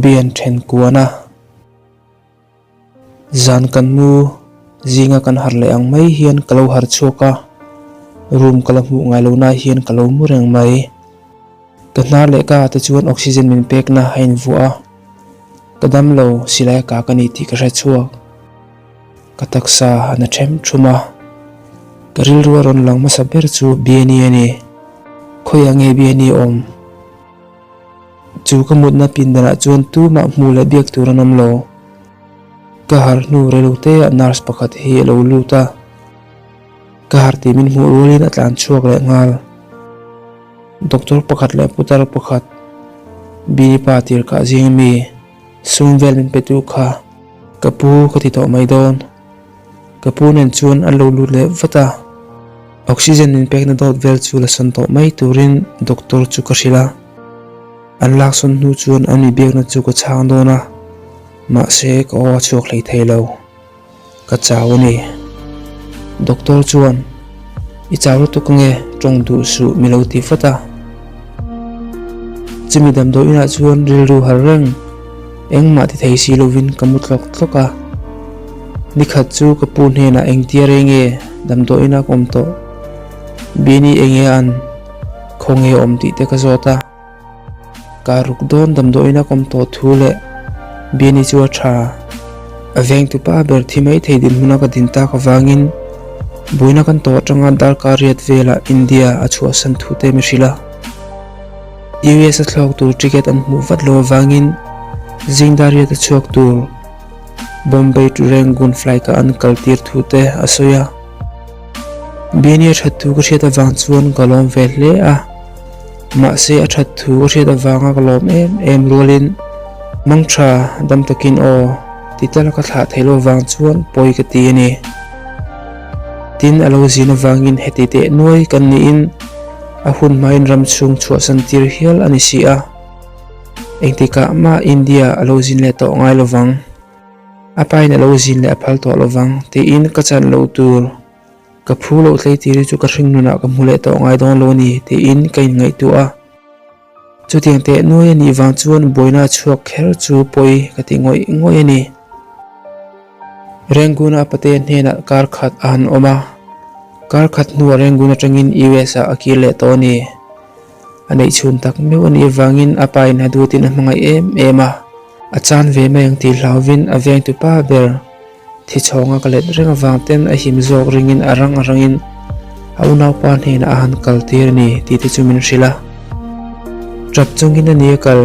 Bian then kuan a. Zan kan mu zinga kan harh leh ang mai hian ka lo harh chhuak a, room ka la hmuh ngai lo na hian ka lo mu reng mai. Ka hnar leh ka te chuan oxygen min pekna a invuah a, ka damlo silai a kak a ni tih ka hre chhuak. Ka taksa a na them thum a, ka rilru a rawn lang hmasa ber chu Biani a ni. Khawiah nge Biani awm? Chu ka mutna pindanah chuan tumah hmuh leh biak tur an awm lo. Ka harh hnu reilote ah nurse pakhat hi a lo lut a, ka harh tih min hmuh rualin a tlan chhuak leh nghal. Doctor pakhat leh putar pakhat Bini pa tir kah zing ami sum vel min pe tu kha ka pu ka ti tawh mai dawn. Ka pu nen chuan an lo lut leh vat a, oxygen min pekna dawt vel chu la sawn tawh mai turin doctor chu ka hrilh a. An lak sawn hnu chuan an mi biakna chu ka chhang dawn a, mahse ka aw a chhuak hlei thei lo. Ka chau a ni. Doctor chuan, I chau lutuk ange, tawng duh suh mi lo ti vat a. Chumi damdawi inah chuan rilru har reng, engmah ti thei si lovin ka mu tlawk tlawk a. Nikhat chu ka pu hnenah engtia rei nge damdawi inah ka awm tawh? Bini enge an khawnge awm tih te ka zawt a. Ka ruk dawn damdawi inah ka awm tawh thu leh Bini chu a tha. A vengtu pa ber thi mai thei dinhmuna ka din tak avangin buaina kan tawh atanga darkar riat velah India a chhuahsan thu te mi hrilh a. US a thlawk tur ticket an hmuh vat lo avangin zingdar riat a chhuak tur Bombay to Rangoon flight ah an kal tir thu te a sawi a. Biani a that thu ka hriat avang chuan ka lawm ve hle a, mahse a that thu ka hriat avanga ka lawm em em rualin mangtha dam takin aw ti tal ka thlah theih loh avang chuan pawi ka ti a ni. Tin a lo zin avangin heti teh nuai kan niin a hun hmain ram chhung chhuahsan tir hial a ni si a. Engtikah mah India a lo zin leh tawh ngai lo vang, a pain a lo zin leh a phal tawh lo vang tiin ka chan loh tur ka phu loh tleitir hi chu ka hring nunah ka hmu leh tawh ngai dawn lo a ni tiin ka inngaihtuah a. Chutiang teh nuai a nih vang chuan buaina a chhuak kher chu pawi ka ti ngawih ngawih a ni. Rangoon a pate hnenah kar khat a han awm a, kar khat hnuah Rangoon atangin US ah a kir leh tawh a ni. A neih chhun tak meuh a nih avangin a pa in a duatin a hmangaih em em a, a chan ve mai ang tih hlauvin a vengtu pa ber thi chhawnga ka let reng avang ten a him zawk ringin a rang a rangin a unaupa hnenah a han kal tir a ni tih te chu min hrilh a. Tap chungin a ni a kal,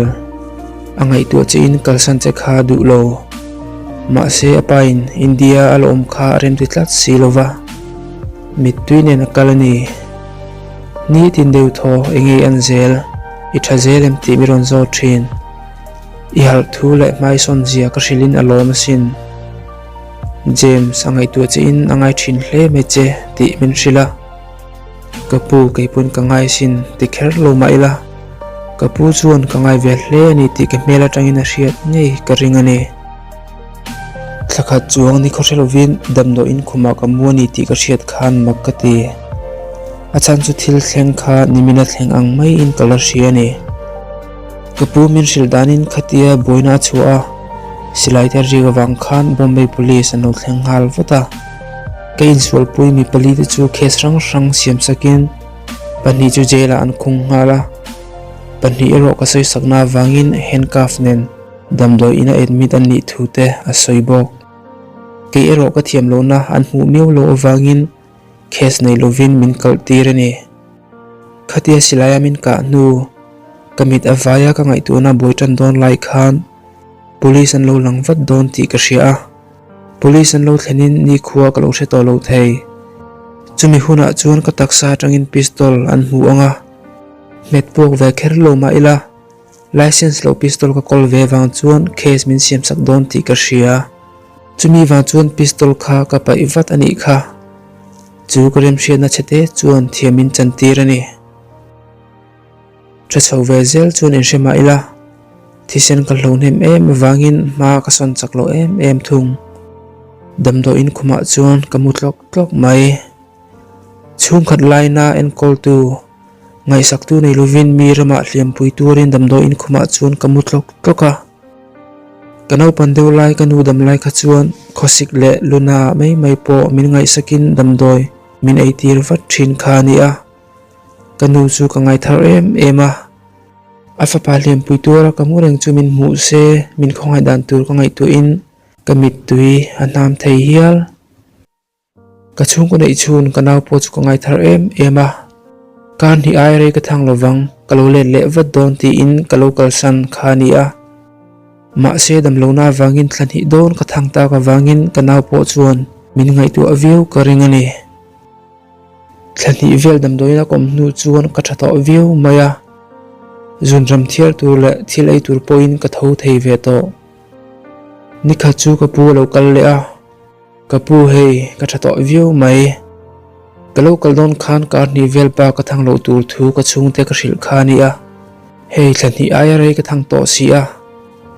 a ngaihtuah che in kalsan che kha duh lo. Mahse a pa in India a la awm kha a remti tlat si lova, mittui nen a kal a ni. Nitin deuh thaw enge i an zel, i tha zel em tih mi rawn zawt thin. I harh thu leh hmaisawn zia ka hrilhin a lawm asin. James a ngaihtuah che in a ngai thin hle mai che tih min hrilh a. Ka pu kei pawn ka ngai asin ti kher lo mah ila, ka pu chuan ka ngai ve hle a ni tih ka hmel atangin a hriat ngei ka ring a ni. Thla khat chuang ni khawhre lovin damdawiin khumah ka mu a ni tih ka hriat khan mak ka ti. A chhan chu thil thleng kha nimina thleng ang maiin ka la hria a ni. Ka pu min hrilh danin khatia buaina a chhuah a, silai te rik avang khan Bombay Police an lo thleng nghal vat a. Ka insualpui mi pali te chu case hrang hrang siam sakin pahnih chu jail ah an khung nghal a, pahnih erawh ka sawisakna avangin handcuff nen Damdawi ina admit an nih thu te a sawi bawk. Kei erawh ka thiam lohna an hmuh miau loh avangin case nei lovin min kalh tir a ni. Khatia silaia min kah hnu, ka mit a vaia ka ngaihtuahna buai tan dawn lai khan Police an lo lang vat dawn tih ka hria a. Police an lo thlenin nikhua ka lo hre tawh lo thei. Chumi hunah chuan ka taksa atangin pistol an hmu ang a, hmet puak ve kher lo mah ila, License loh pistol ka kawl ve vang chuan case min siam sak dawn tih ka hria. Chumi vang chuan pistol kha ka paih vat a nih kha. Chu ka remhriatna chhe te chuan thiam min chan tir a ni. Tha chho ve zel chuan inhre mah ila, thisen ka hlo hnem em avangin hma ka sawn chak lo em em thung. Damdawiin khumah chuan ka mu tlawk tlawk mai. Chhungkhat laina enkawltu Ngaihsaktu nei lovin mi ramah hliampui turin damdawiin khumah chuan ka mu tlawk tlawk a. Ka naupan deuh lai ka nu dam lai kha chuan khawsik leh luna mai mai pawh min ngaihsakin damdawi min eitir vat thin kha a ni a. Ka nu chu ka ngaithar em em a. A fapa hliampui tura ka hmu reng chu min hmuh se min khawngaih dan tur ka ngaihtuahin ka mittui a hnam thei hial. Ka chhungkaw neih chhun ka nau pawh chu ka ngaithar em em a, kar hnih ai rei ka thang lovang ka lo let leh vat dawn tiin ka lo kalsan kha a ni a. Mahse damlohna avangin thla hnih dawn ka thang tak avangin ka nau pawh chuan min ngaihtuah viau ka ring a ni. Thla hnih vel damdawiin a kawm hnu chuan ka tha tawh viau mai a, zunram thiar tur leh thil ei tur pawhin ka tho thei ve tawh. Nikhat chu ka pu a lo kal leh a. Ka pu hei, ka tha tawh viau mai. Ka lo kal dawn khan kar hnih vel pa ka thang loh tur thu ka chhungte ka hrilh kha a ni a. Hei thla hnih aia rei ka thang tawh si a,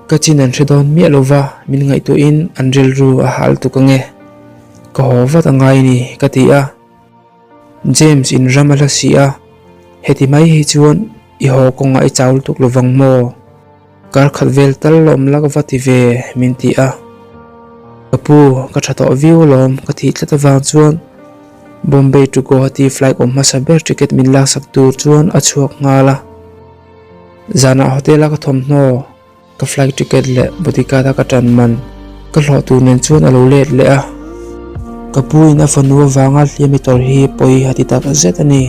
ka chin an hre dawn miah lo va, min ngaihtuahin an rilru a hal tuk ange. Ka haw vat a ngai ni, ka ti a. James in ram a hla si a, heti mai hi chuan i haw kawngah i chau lutuk lovang maw? Kar khat vel tal lawm la ka va ti ve min ti a. Ka pu, ka tha tawh viau alawm ka thih tlat avang chuan Bombay to Guwahati flight awm hmasa ber ticket min laksak tur chuan a chhuak nghal a. Zanah hotel a ka thawmhnaw, ka flight ticket leh bodyguard a ka tan man ka hlawh tur nen chuan a lo let leh a. Ka pu in a fanu avanga hliam i tawrh hi pawi a ti tak zet a ni.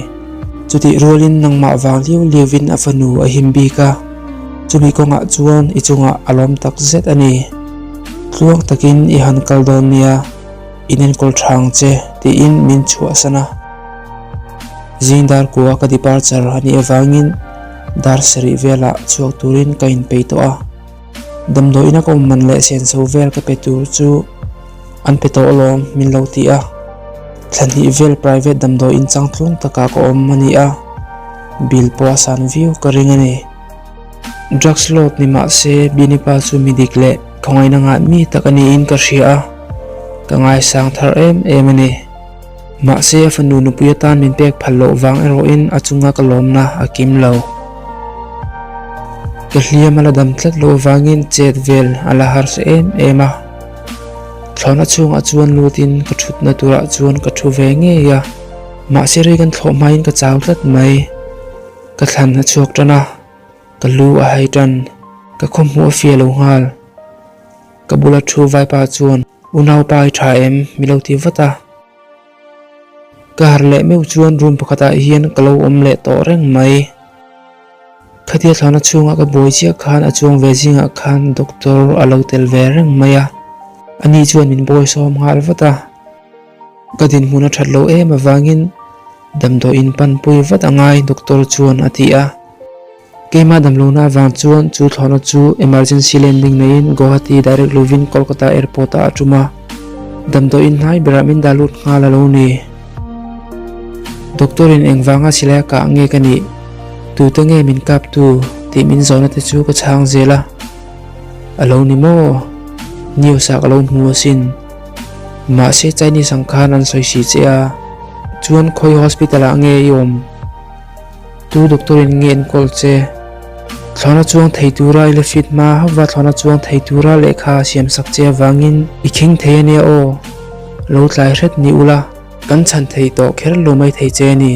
Chutih rualin nangmah vang liau liauin a fanu a him bik a. Chumi kawngah chuan i chungah a lawm tak zet a ni. Tluang takin i han kal dawn nia, in enkawl tha ang che tiin min chhuahsan a. Zing dar kua ka departure a nih avangin dar sarih velah chhuak turin ka inpeih tawh a. Damdawiina ka awm man leh senso vel ka pe tur chu an pe tawh alawm min lo ti a. Thla hnih vel private damdawiin changtlung takah ka awm a ni a, bill pawh a san viau ka ring a ni. Drugs lord ni mah se Binipa chu mi dik leh khawngaihna ngah mi tak a niin ka hria a, ka ngaisang thar em em a ni. Mahse a fanu nupui atan min pek phal loh vang erawhin a chunga ka lawmna a kim lo. Ka hliam a la dam tlat loh avangin chet vel a la harsa em em a. Thlawhna chhungah chuan lutin ka thutna turah chuan ka thu ve ngei a, mahse rei kan thlawh hmain ka chau tlat mai. Ka thlan a chhuak tan a, ka lu a hai tan, ka khawhmuh a fia lo nghal. Ka bula thu vaipa chuan Unaupa i tha em? Mi lo ti vat a. Ka harh leh meuh chuan room pakhatah hian ka lo awm leh tawh reng mai. Khatia thlawhna chhungah ka buai chiah khan a chuang ve zingah khan doctor a lo tel ve reng mai a, ani chuan min bawi sawm nghal vat a. Ka dinhmun a that lo em avangin damdawiin panpui vat a ngai doctor chuan a ti a. Keimah damlohna avang chuan chu thlawhna chu emergency landing neiin Guwahati direct lovin Kolkata airport ah a tum a. Damdawiin hnai berah min dah lut nghal a lo ni. Doctor in engvanga silai a kah nge ka nih? Tute nge min kap tu? tih min zawhna te chu ka chhang zel a. A lo ni maw? News ah ka lo hmu asin. Mahse Chinese ang khan an sawi si che a. Chuan khawi hospital ah nge i awm? Tu doctor in nge enkawl che? Thlawhna chuang thei tura i la fit hma hauhva thlawhna chuang thei tura lehkha a siam sak che avangin i khing thei ania aw. Lo tlai hret ni ula, kan chhan thei tawh kher lo mai thei che a ni.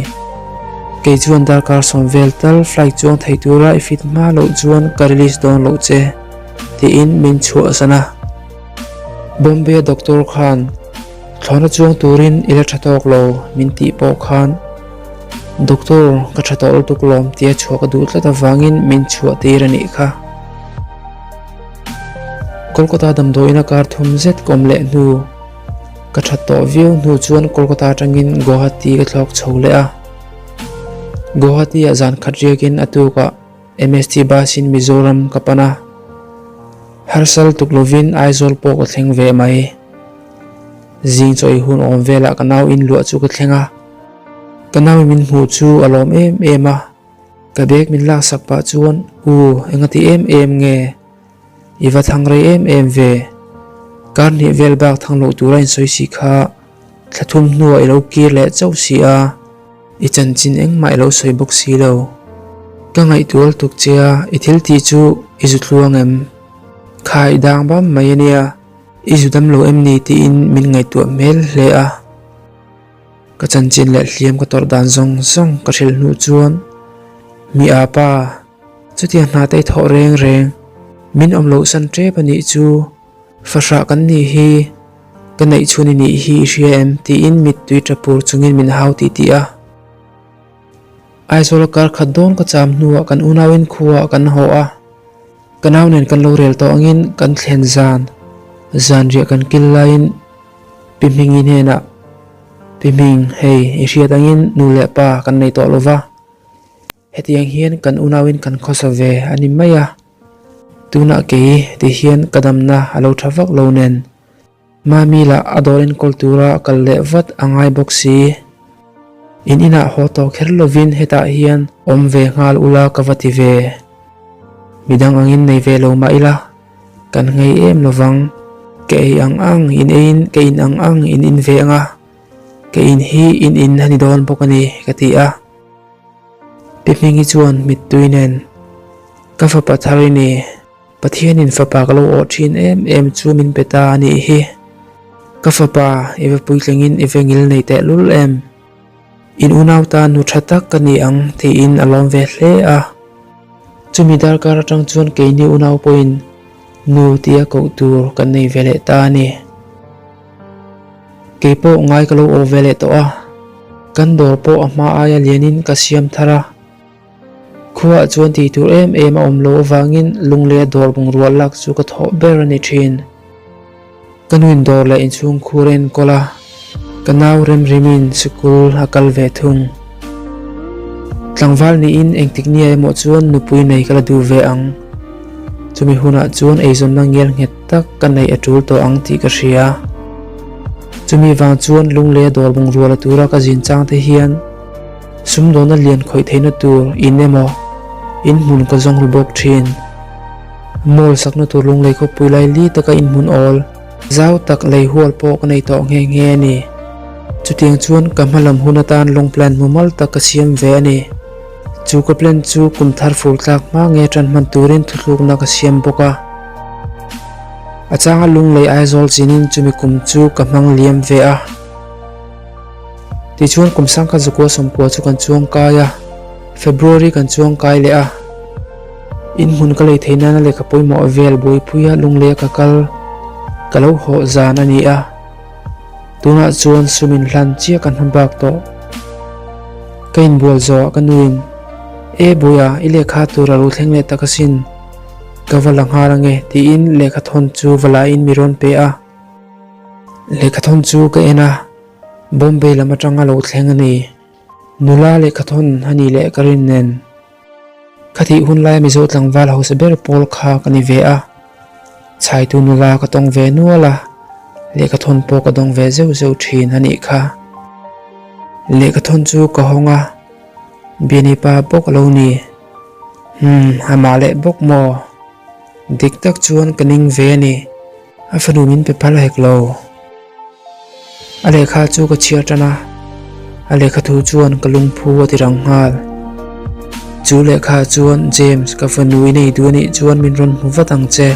Kei chuan darkar sawm vel tal flight chuang thei tura i fit hma loh chuan ka release dawn loh che, tiin min chhuahsan a. Bombay-a doctor khan Thlawhna chuang turin i la tha tawk lo min tih pawh khan Doctor ka tha tawh lutuk lawm tia chhuah ka duh tlat avangin min chhuah tir a nih kha. Kolkata damdawiin a kar thum zet ka awm leh hnu ka that tawh viau hnu chuan Kolkata atangin Guwahati ka thlawk chho leh a. Guwahati ah zan khat riakin a tukah MST bus in Mizoram ka pan a. Harsal tuk lovin Aizawl pawh ka thleng ve mai. Zing chaw ei hun awm velah ka nau in luah chu ka thleng a, ka nau in min hmuh chu a lawm em em a, ka bag min laksak pah chuan U enga ti em em nge? I va thang rei em em ve, kar hnih vel bak thang loh tura in sawi si kha thla thum hnuah i lo kir leh chauh si a, i chanchin engmah i lo sawi bawk si lo. Ka ngaihtual tuk che a, i thil tih chu i zu tluang em? Kha i dang bam mai a nia, i zu dam lo em ni tiin min ngaihtuah hmel hle a. Ka chanchin leh hliam ka tawrh dan zawng zawng ka hrilh hnuh chuan mi a pa, chutiang hna te i thawh reng reng, min awm loh san tep a nih chu, fahrah kan nih hi, ka neih chhun i nih hi i hria em tiin mittui tla pur chungin min hau tih tih a. Aizawl a kar khat dawn ka cham hnuah kan unauin khuaah kan haw a. Ka nau nen kan lo rel tawh angin kan thlen zan, zanriah kan kil laiin Pi Hmingi hnenah, Pi Hming, hei i hriat angin nu leh pa kan nei tawh lo va, hetiang hian kan unauin kan khawsa ve a ni mai a, tunah kei ti hian ka damna a lo tha vak lo nen, Mami lah a dawr enkawl tura kal leh vat a ngai bawk si. In inah haw tawh kher lovin hetah hian awm ve nghal ula ka va ti ve. Midang angin nei ve lo mah ila, kan ngei em lovang. Ka ei ang ang in eiin ka in ang ang in in ve anga, ka in hi in in a ni dawn bawk a ni ka ti a. Pi Hmingi chuan mittui nen, Ka fapa thar i ni. Pathianin fapa ka lo awh thin em em chu min pe ta a nih hi. Ka fapa, i va puitlingin i va ngil nei tehlul em? In unau tan nu tha tak ka ni ang tiin a lawm ve hle a. Chumi darkar atang chuan keini unau pawhin nu tia koh tur kan nei ve leh ta a ni. Keipawh ngai ka lo awh ve leh tawh a, kan dawr pawh a hma aia lianin ka siam thar a. Khuaah chuan tih tur em em a awm loh avangin Lungleia dawr bungrua lak chu ka thawh ber a ni thin. Ka nuin dawr leh inchhung khur a enkawl a, ka nau remrimin sikul a kal ve thung. Tlangval niin engtik nia emaw chuan nupui nei ka la duh ve ang. Chumi hunah chuan eizawnna ngial nghet tak ka neih a tul tawh ang tih ka hria. Chumi vang chuan Lungleia dawr bungrua la tura ka zin chang te hian, Sumdawna lian khawih theihna tur in emaw in hmun ka zawng ru bawk thin. Mall sakna tur lunglei khawpui lai li taka in hmun awl zau tak lei hual pawh ka nei tawh nghe nghe a ni. Chutiang chuan ka hma lam hun atan lawng plan mumal tak ka siam ve a ni. Chu ka plan chu kum thar fur tlak hma nge tan hman turin thuthlukna ka siam bawk a. A changa lunglei Aizawl chinin chumi kum chu ka hmang liam ve a. Tichuan kum sangkhat zakua sawmkua chu kan chuang kai a, February kan chuang kai leh a. In hmun ka lei theih nana lehkha pawimawh vel buaipuia lungleia ka kal ka lo hawh zan a ni a. Tunah chuan sum in hlan chiah kan hma bak tawh. Ka inbual zawhah ka nuin, E Buia, i lehkha tur a lo thleng leh tak asin, ka va la nghal ange tiin lehkha thawn chu va lain mi rawn pe a. Lehkhathawn chu ka en a, Bombay lam atanga lo thleng a ni. Nula lehkhathawn a nih leh ka rin nen. Khatih hun laia Mizo tlangval hausa ber pawl kha ka ni ve a, chhaitu nula ka tawng ve nual a, lehkhathawn pawh ka dawng ve zeuh zeuh thin a nih kha. Lehkhathawn chu ka hawng a, Biani pa bawk a lo ni. Umm, amah leh bawk maw? Dik tak chuan ka ning ve a ni. A fanu min pe phal hek lo. A lehkha chu ka chhiar tan a, a lehkha thu chuan ka lungphu a ti rang nghal. Chu lehkha chuan James ka fanu i nei duh a nih chuan min rawn hmu vat ang che,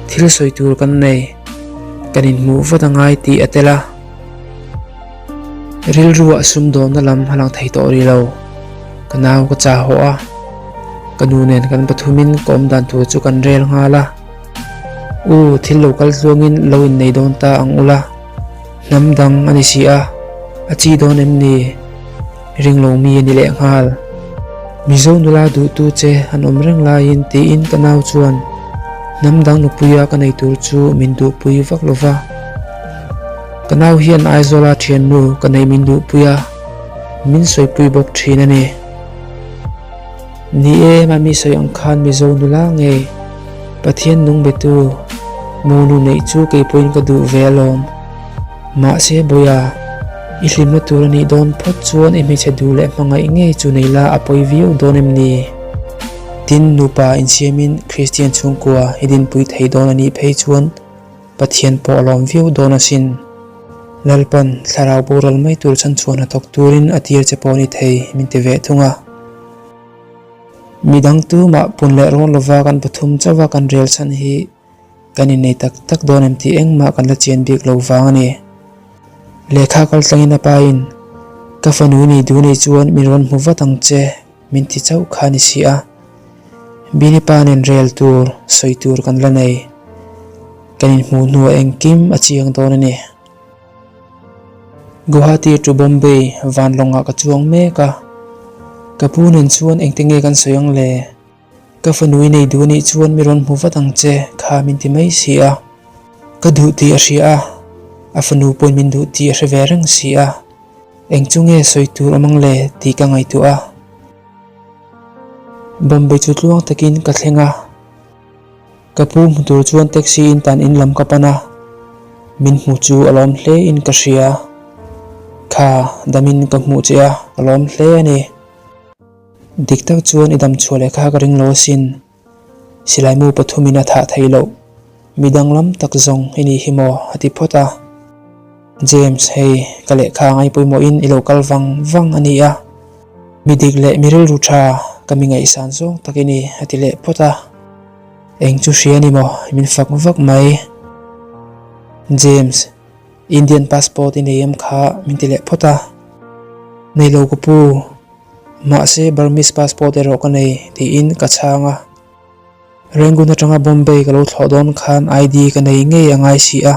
thil sawi tur kan nei, kan inhmuh vat a ngai tih a tel a. Rilruah sumdawnna lam a lang thei tawh rih lo. Ka nau ka chah hawh a, ka nu nen kan pathumin ka awm dan tur chu kan rel nghal a. U, thil lo kal tluangin lo innei dawn ta ang ula, hnam dang a ni si a, a chi dawn em ni? Ring lo mi a ni leh nghal. Mizo nula duhtu che an awm reng laiin tiin ka nau chuan hnam dang nupuia ka nei tur chu min duhpui vak lo va. Ka nau hian Aizawla thiannu ka nei min duhpui a, min sawipui bawk thin a ni. Ni e, mami sawi ang khan Mizo nula ngei Pathian nung betu monu neih chu kei pawhin ka duh ve alawm. Mahse Bawiha, i hlimna tur a nih dawn phawt chuan i hmeichhe duh leh hmangaih ngei chu nei la a pawi viau dawn em ni? Tin, nupa insiamin Kristian chhungkua i dinpui thei dawn a nih phei chuan Pathian pawh a lawm viau dawn asin. Lalpan thlarau boral mai tur chhanchhuah hnathawk turin a tir che pawh a ni thei min ti ve thung a. Midang tumah pun leh rawn lova kan pathum chauha kan rel chhan hi. Kan innei tak tak dawn em tih engmah kan la chian bik lo vang a ni. Lehkha kal tlangin a pain, Ka fanu nei duh nei chuan min rawn hmu vat ang che, min ti chauh kha a ni si a. Bini pa nen rel tur, sawi tur kan la nei. Kan inhmuh hnuah engkim a chiang dawn a ni. Guwahati to Bombay vanlawngah ka chuang mek a, ka pu nen chuan engte nge kan sawi ang le? Ka fanu i nei duh anih chuan mi rawn hmu vat ang che kha min ti mai si a, ka duh tih a hria a, a fanu pawhin min duh tih a hre ve reng si a, eng chu nge sawi tur awm ang le tih ka ngaihtuah a. Bombay chu tluang takin ka thleng a. Ka pu hmu tur chuan taxi in tan in lam ka pan a, min hmu chu a lawm hle in ka hria. Kha, damin ka hmuh che a, ka lawm hle a ni. Dik tak chuan i dam chhuah leh kha ka ring lo asin. Silai mu pathumin a thah theih loh, mi danglam tak zawng i nih hi maw a ti phawt a. James, hei ka lehkha ngai pawimawhin i lo kal vang vang a ni a. Mi dik leh mi rilru tha ka mi ngaihsan zawng tak i ni a ti leh phawt a. Eng chu hria ni maw min fak vak mai. James, Indian passport i nei em kha min ti leh phawt a. Nei lo ka pu, mahse Burmese passport erawh ka nei tiin ka chhang a. Rangoon atanga Bombay ka lo thlawh dawn khan ID ka nei ngei a ngai si a,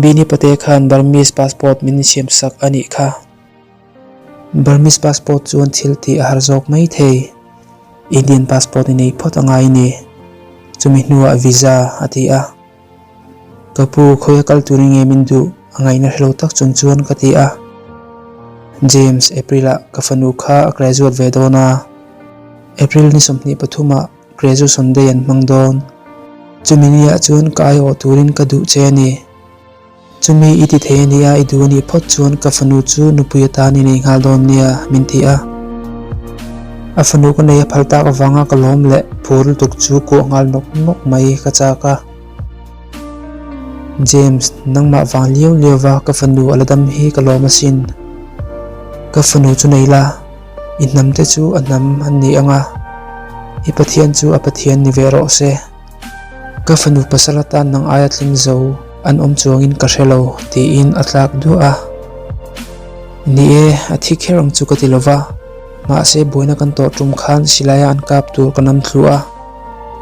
Bini Pate khan Burmese passport min siam sak a nih kha. Burmese passport chuan thil tih a har zawk mai thei, Indian passport i nei phawt a ngai a ni, chumi hnuah visa a ti a. Ka pu, khawia kal turin nge min duh? A ngaihna hre lo tak chung chuan ka ti a. James, April-ah ka fanu kha a graduate ve dawn a. April ni 23 ah graduation day an hmang dawn. Chumi niah chuan ka aiawh turin ka duh che a ni. Chumi i ti thei a nia, i duh a nih phawt chuan ka fanu chu nupui atan i nei nghal dawn nia, min ti a. A fanu ka nei a phal tak avanga ka lawm leh phur lutuk chu kuah nghal nawk nawk mai ka chak a. James, nangmah vang liau liau va ka fanu a la dam hi ka lawm asin. Ka fanu chu nei la, i hnam te chu a hnam an ni ang a, i Pathian chu a Pathian ni ve rawh se. Ka fanu pasal atan nang aia tling zo an awm chuangin ka hre lo tiin a tlak duah a. Ni e, a thi kher ang chu ka ti lova, mahse buaina kan tawh tum khan silaia an kap tur ka nam thlu a,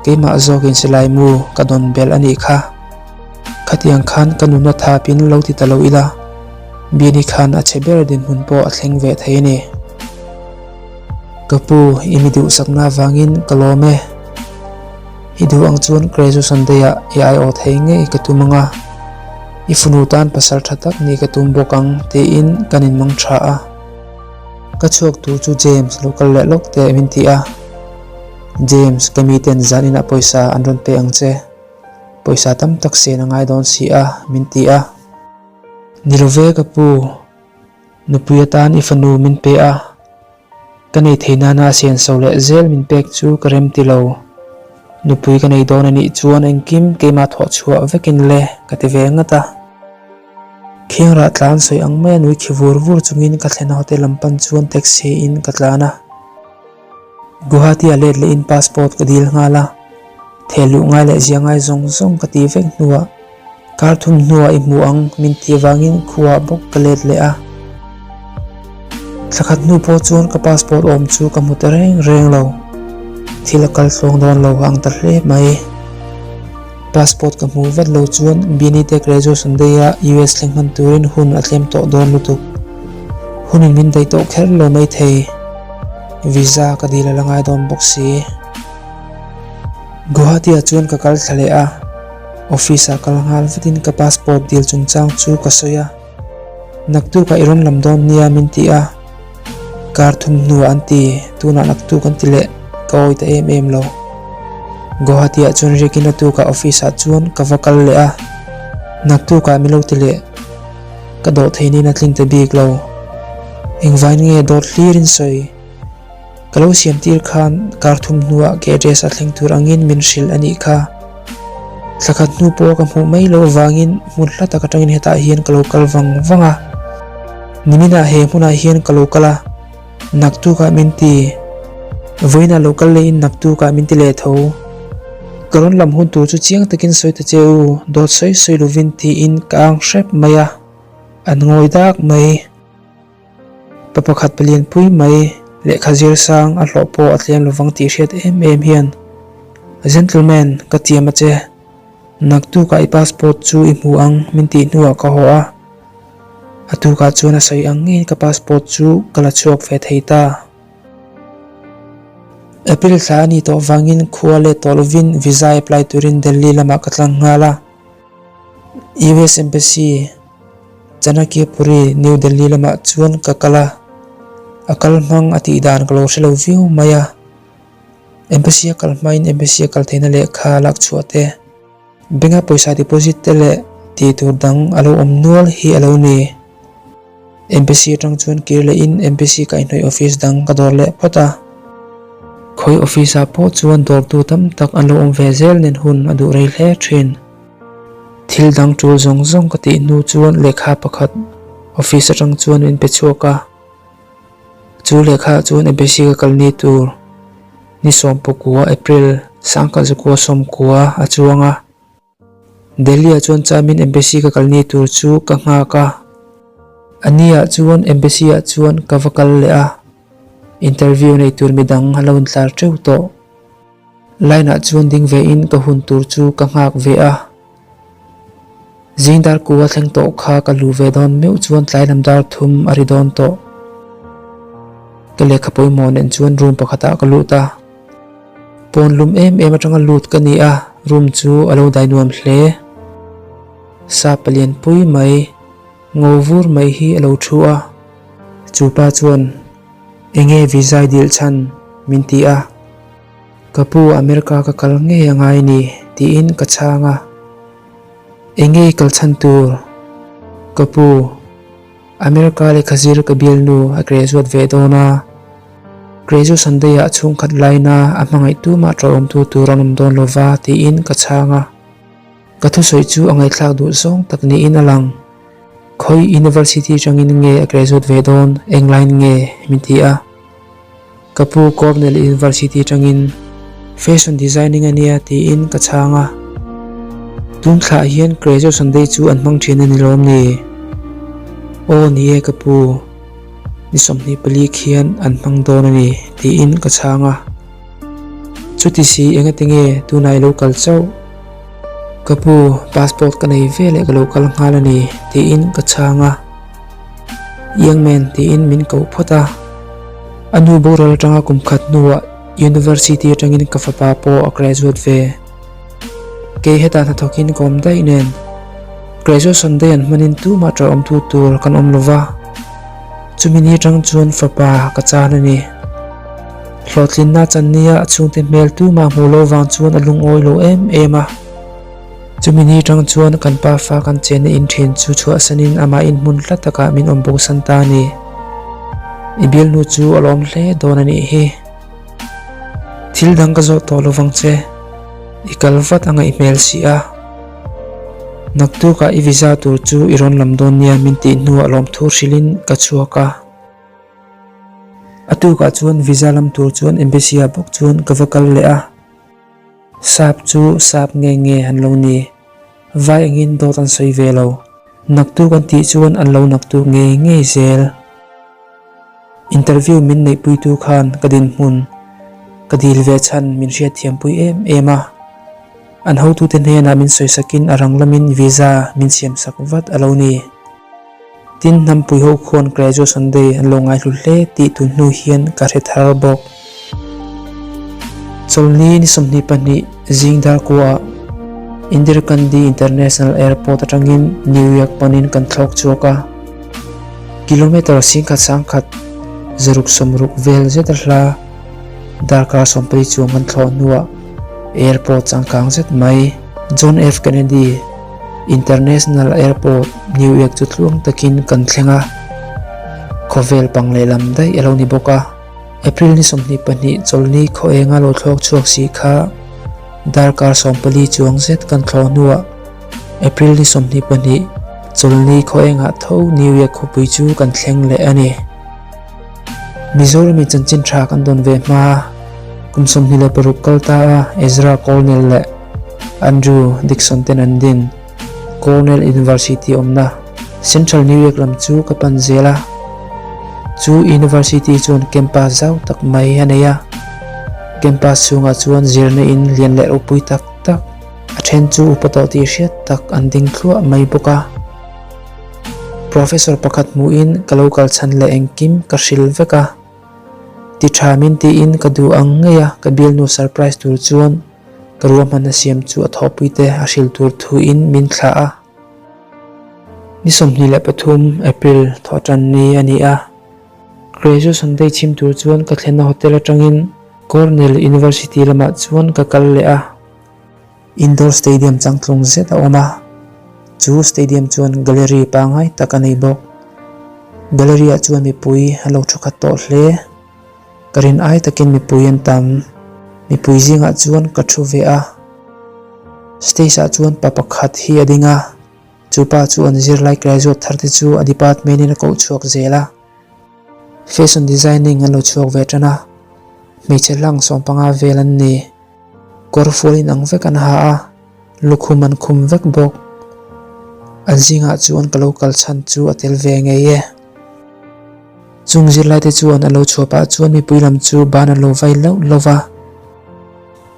keimah zawkin silai mu ka dawn belh a nih kha. Khatiang khan ka nunna thapin lo ti ta lo ila, Biani khan a chhe ber dinhmun pawh a thleng ve thei a ni. Ka pu, i mi duhsakna avangin ka lawm e. I duh ang chuan graduation day-ah i aiawh thei ngei ka tum ang a, i fanu tan pasal tha tak nih ka tum bawk ang tiin kan inmang tha a. Ka chhuak tur chu James lo kal leh lawk teh min ti a. James, ka miten zan inah pawisa an rawn pe ang che. Pawisa tam tak sen a ngai dawn si a, min ti a. Ni lo ve ka pu, nupui atan i fanu min pe a. Ka nei thei nana sianso leh zel min pek chu ka rem ti lo. Nupui ka nei dawn a nih chuan engkim keimah thawh chhuah vekin le ka ti ve ngat a. Khengrah tlan sawi ang maia nui khi vur vur chungin ka thlen hotel lam pan chuan taxi in ka tlan a. Guwahati ah let lehin passport ka dil nghal a. Theh luh ngai leh zia ngai zawng zawng ka ti vek hnuah kar thum hnuah i hmu ang min tih avangin khuaah bawk ka let leh a. Thla khat hnu pawh chuan ka passport awm chu ka hmu ta reng reng lo. Thil a kal tluang dawn lo ang ta hle mai. Passport ka hmu vat lo chuan Bini te graduation day a US thleng hman turin hun a tlem tawh dawn lutuk. Hunin min daih tawh kher lo mai thei. Visa ka dil a la ngai dawn bawk si. Guwahati-ah chuan ka kal thla leh a, office-ah kal nghal vatin ka passport dil chungchang chu ka sawi a. Naktukah i rawn lam dawn nia min ti a, kar thum hnuah an ti, tunah naktuk an ti leh, ka awi ta em em lo. Guwahati-ah chuan riakin a tukah office-ah chuan ka va kal leh a, naktukah min lo ti leh, ka dawh thei niin a tling ta bik lo. Engvain nge dawt hlirin sawi? Ka lo siam tir khan kar thum hnuah ka address a thleng tur angin min hrilh a nih kha. Thla khat hnu pawh ka hmuh mai loh avangin hmun hla tak atangin hetah hian ka lo kal vang vang a. Niminah he hmunah hian ka lo kal a, naktukah min ti. Vawiinah lo kal lehin naktukah min ti leh tho. Ka rawn lam hun tur chu chiang takin sawi ta che u, dawt sawi sawi lovin tiin ka ang hrep mai a, an ngawi dak mai. Pa pakhat palianpui mai lehkha zir sang a hlawh pawh a tlem lovang tih hriat em em hian, Gentleman, ka tiam a che. Naktukah i passport chu i hmu ang min tih hnuah ka haw a. A tukah chuan a sawi ang ngeiin ka passport chu ka la chhuak ve thei ta. April thla a nih tawh vangin khua let tawh lovin visa apply turin Delhi lamah ka tlang nghal a. US Embassy, Chanakyapuri, New Delhi lamah chuan ka kal a. A kal hmang a tih dan ka lo hre lo viau mai a. Embassy a kal hmain Embassy a kal theihna lehkha lak chhuah te, Bank-a pawisa deposit te leh tih tur dang a lo awm nual hi a lo ni. Embassy atang chuan kir lehin Embassy kaihhnawih office dang ka dawr leh phawt a. Khawi office ah pawh chuan dawrtu tam tak an lo awm ve zel nen hun a duh rei hle thin. Thil dang tul zawng zawng ka tih hnu chuan lehkha pakhat office atang chuan min pe chhuak a. Chu lehkha ah chuan Embassy ka kal ni tur ni sawmpakua April sangkhat zakua sawmkua a chuang a. Delhi ah chuan chamin Embassy ka kal ni tur chu ka nghak a, a ni ah chuan Embassy ah chuan ka va kal leh a, interview nei tur midang a lo intlar teuh tawh. Line ah chuan ding ve in ka hun tur chu ka nghak ve a, zing dar kua thleng tawh kha ka luh ve dawn meuh chuan tlai lam dar thum a ri dawn tawh. Ka lehkha pawimawh nen chuan room pakhat ah ka lut a. Pawn lum em em atanga lut ka ni a, room chu a lo dai nuam hle. Sa palian pui mai, ngo vur mai hi a lo thu a. Chu pa chuan, Enge visa i dil chhan? min ti a. Ka pu America ka kal ngei a ngai ni, tiin ka chhang a. Enge i kal chhan tur? Ka pu. America lehkha zir ka bialnu a graduate ve dawn a, graduation day ah chhungkhat laina a hmangaih tumah ṭawlawmtu tur an awm dawn lova tiin ka chhang a. Ka thusawi chu a ngaihthlak duh zawng tak niin a lang. Khawi university atangin nge a graduate ve dawn, eng line nge min ti a. Ka pu Cornell University atangin Fashion Designing a nia tiin ka chhang a. Tun thlah hian Graduation Day chu an hmang thin a ni lawm ni? Aw ni e ka pu, ni 24 khian an hmang dawn a ni tiin ka chhang a. Chuti si engati nge tunah i lo kal chauh? Ka pu, passport ka nei ve leh ka lo kal nghal a ni tiin ka chhang a. Young man tiin min koh phawt a, a nu boral atanga kum khat hnuah University atangin ka fapa pawh a graduate ve. Kei hetah hnathawkin ka awm daih nen graduation day an hmanin tumah ṭawih awmtu tur kan awm lova, chumi ni atang chuan fapa ka chan a ni. Hlawhtlinna chan nia a chhungte hmel tumah hmuh loh vang chuan a lungawi lo em em a. Chumi ni tang chuan kan pa fa kan chenna in thin chu chhuahsanin amah in hmun hla takah min awm bosan ta a ni. I bialnu chu a lawm hle dawn a nih hi. Thil dang ka zawh tawh lovang che. I kal vat a ngaih hmel si a. Naktukah i visa tur chu i rawn lam dawn nia min tih hnuah lawmthu hrilhin ka chhuak a. A tukah chuan visa lam tur chuan embassy ah bawk chuan ka va kal leh a. Sap chu sap nge nge an lo ni. Vai engin dawt an sawi ve lo. Naktuk an tih chuan an lo naktuk ngei ngei zel. Interview min neihpuitu khan ka dinhmun ka dil ve chhan min hriatthiampui em em a. An hotute hnenah min sawisakin a rang lamin visa min siamsak vat a lo ni. Tin, hnampui ho khuan Graduation Day an lo ngaihlu hle tih tun hnu hian ka hre thar bawk. Chawlhni ni 22 zing darkuaah Indira Gandhi International Airport atangin New York panin kan thlawk chhuak a. Kilometre singkhat sangkhat zaruk sawmruk vel zet a hla darkar sawmpali chuang kan thlawh hnuah airport changkang zet mai John F Kennedy International Airport, New York chu tluang takin kan thleng a, khawvel pang lehlam daih a lo ni bawk a. April ni 22 chawlhni khaw enga lo thlawk chhuak si kha darkar 14 chuang zet kan thlawh hnuah April ni 22 chawlhni khaw engah tho New York khawpui chu kan thleng leh a ni. Mizoramin chanchin tha kan dawn ve hma kum 26 kal ta a Ezra Cornell leh. Andrew Dickson ten an din Cornell University awmna Central New York lam chu ka pan zel a. Chu University chuan campus zau tak mai a nei a. Campus chhungah chuan zirna in lian leh ropui tak tak a then chu upa tawh tih hriat tak an ding thluah mai bawk a. Professor pakhat hmuhin ka lo kal chhan leh engkim ka hrilh vek a. Ti tha min tiin ka duh ang ngei a, ka bialnu surprise tur chuan ka ruahmanna siam chu a thawhpui te a hrilh tur thuin min thlah a. Ni 23 April thawhtan ni a ni a, Graduation Day chhim tur chuan ka thlenna hotel atangin Cornell University lamah chuan ka kal leh a. Indoor stadium changtlung zet a awm a, chu stadium chuan gallery pangngai tak a nei bawk. Gallery ah chuan mipui an lo thu khat tawh hle. Ka rin ai takin mipui an tam. Mipui zingah chuan ka thu ve a. Stage ah chuan pa pakhat hi a ding a, chu pa chu an zirlai graduate thar te chu a department in a koh chhuak zel a. Fashion designing an lo chhuak ve tan a, hmeichhe hlang 15 vel an ni. Kawr fual in ang vek an ha a, lukhum an khum vek bawk. An zingah chuan ka lo kal chhan chu a tel ve ngei e. Chung zirlai te chuan a lo chhuah pah chuan mipui lam chu ban an lo vai lauh lauh va.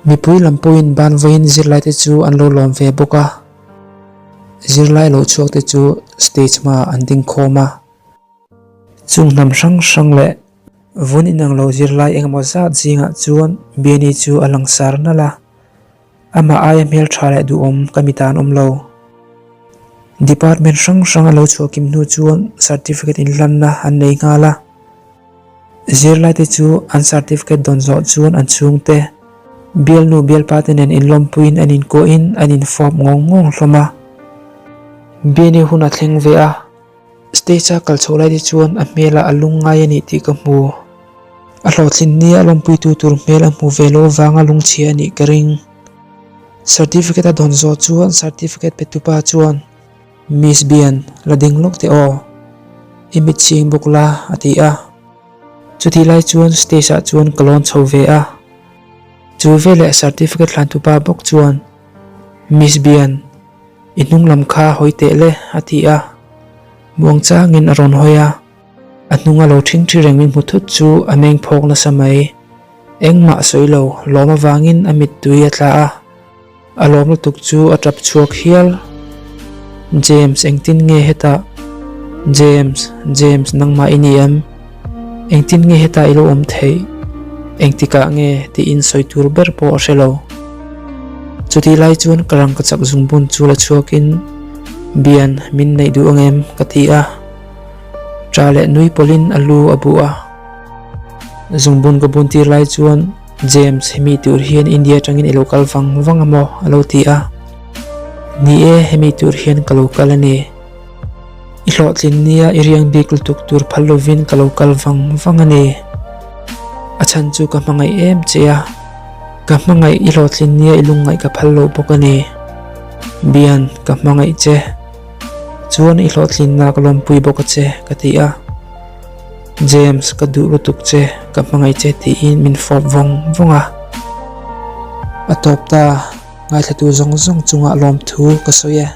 Mipui lam pawhin ban vawiin zirlai te chu an lo lawm ve bawk a. Zirlai lo chhuak te chu stage hmaah an ding khawm a. Chung hnam hrang hrang leh vun inang lo zirlai engemaw zat zingah chuan Biani chu a langsar nalh a, amah aia hmeltha leh duhawm ka mi tan awm lo. Department hrang hrang a lo chhuah kim hnu chuan certificate inhlanna an nei nghal a. Zirlaite chu an certificate dawn zawh chuan an chhungte, bialnu bialpate nen inlawmpuiin an inkuahin an infawp ngawng ngawng hlawm a. Biani hun a thleng ve a, stage a kal chhoh laite chuan a hmelah a lungngai a nih tih ka hmu. A hlawhtlin nia lawmpuitu tur hmel a hmu ve lo vanga lungchhia a nih ka ring. Certificate a dawn zawh chuan certificate petupa chuan. Miss Bian, la ding lawk teh aw. I mit chhing bawk la, a ti a. Chutih lai chuan stage ah chuan ka lawn chho ve a. Chu veleh certificate hlantu pa bawk chuan, Miss Bian, i hnung lam kha hawi teh le, a ti a. Muang changin a rawn hawi a. A hnunga lo ṭhingṭhi reng min hmu thut chu a meng phawk nasa mai. Engmah sawi lo, lawm avangin a mittui a tla a. A lawm lutuk chu a tap chhuak hial. James engtin nge hetah? James, James nangmah i ni em? Engtin nge hetah i lo awm theih? Engtikah nge tiin sawi tur ber pawh a hre lo. Chutih lai chuan ka rangkachak zungbun chu la chhuakin, Bian, min neih duh ang em? ka ti a. Ṭah leh nui pawlhin a lu a buh a. Zungbun ka bun tir lai chuan James hemi tur hian India atangin i lo kal vang vang a maw? a lo ti a. Ni e, hemi tur hian ka lo kal a ni. I hlawhtlin nia i riang bik lutuk tur phal lovin ka lo kal vang vang a ni. A chhan chu ka hmangaih em che a. Ka hmangaih i hlawhtlin nia i lungngaih ka phal lo bawk a ni. Bian, ka hmangaih che. Chuan i hlawhtlinna ka lawmpui bawk a che, ka ti a. James, ka duh lutuk che, ka hmangaih che tiin min fawp vawng vawng a. A tawp ta, ngaithlatu zawng zawng chungah lawmthu ka sawi e.